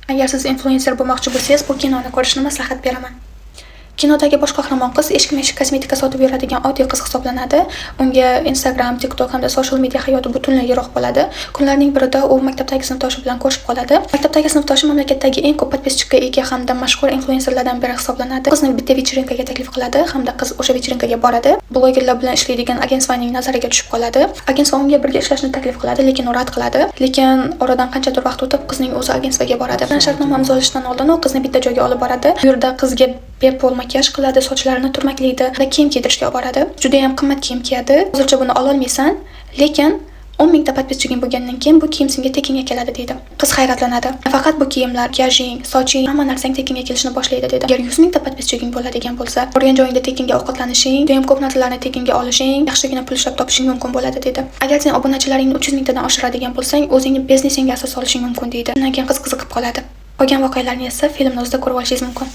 Agar siz influenser bo'lmoqchi bo'lsangiz, bu kinoni ko'rishni maslahat beraman. Kinodagi bosh qahramon qiz eshikma-eshik kosmetika sotib yuradigan oddiy qiz hisoblanadi. Unga Instagram, TikTok hamda social media hayoti butunlay yiroq bo'ladi. Kunlarning birida u maktabdagi sinfdoshi bilan ko'rishib qoladi. Maktabdagi sinfdoshi mamlakatdagi eng ko'p подписчик ka ega hamda mashhur influenserlardan biri hisoblanadi. Qizni bitta вечеринка ga taklif qiladi hamda qiz o'sha вечеринка ga boradi. Blogerlar bilan ishlaydigan agentstvoning nazariga tushib qoladi. Agentstvo unga birga ishlashni taklif qiladi, lekin u rad qiladi. Lekin oradan qanchadir vaqt o'tib, qizning o'zi agentstvoga boradi. Shartnoma imzolashdan oldin u qizni bitta joyga olib boradi. Bu yerda qizga bepul makiyaj qiladi, sochlarini turmaklaydi va kiyim kiydirishga olib boradi. Judayam qimmat kiyim kiyadi. "Hozircha buni ololmaysan, lekin 10 mingta подписчик ing bo'lgandan keyin bu kiyim senga tekinga keladi", deydi. Qiz hayratlanadi. "Nafaqat bu kiyimlar, makiyajing, soching, hamma narsang tekinga kelishni boshlaydi", deydi. "Agar 100 mingta подписчик ing bo'ladigan bo'lsa, borgan joyingda tekinga ovqatlanishing, judayam ko'p narsalarni tekinga olishing, yaxshigina pul ishlab topishing mumkin bo'ladi", deydi. "Agar sen obunachilaringni 300 mingtadan oshiradigan bo'lsang, o'zingni biznesingga asos solishing mumkin", deydi. Undan keyin qiz qiziqib qoladi. Qolgan voqealarni esa filmni o'zida ko'rib olishingiz mumkin.